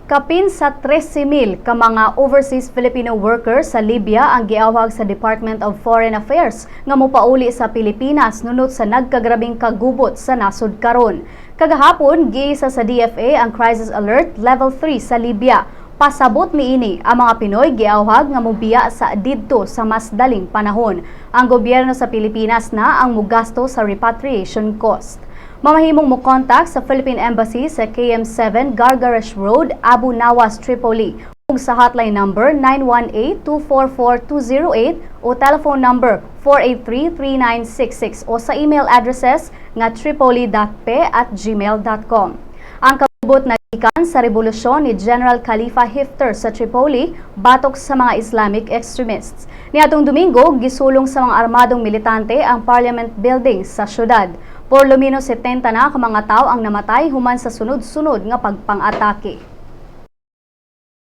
Kapin sa 13,000 ka mga overseas Filipino workers sa Libya ang giawhag sa Department of Foreign Affairs nga mopauli sa Pilipinas nunot sa nagkagrabing kagubot sa nasod karon. Kagahapon, giisa sa DFA ang Crisis Alert Level 3 sa Libya. Pasabot niini, ang mga Pinoy giawhag nga mobiya sa didto sa mas daling panahon. Ang gobyerno sa Pilipinas na ang mugasto sa repatriation cost. Mamahimong mo contact sa Philippine Embassy sa KM7 Gargaresh Road, Abu Nawas, Tripoli ug sa hotline number 918-244-208 o telephone number 483-3966 o sa email addresses nga tripoli.pe@gmail.com. Ang kagubot nagikan sa rebolusyon ni General Khalifa Haftar sa Tripoli batok sa mga Islamic extremists. Niadtong Domingo, gisulong sa mga armadong militante ang Parliament building sa syudad. Por lo menos 70 na ka mga tao ang namatay human sa sunod-sunod nga pagpang-atake.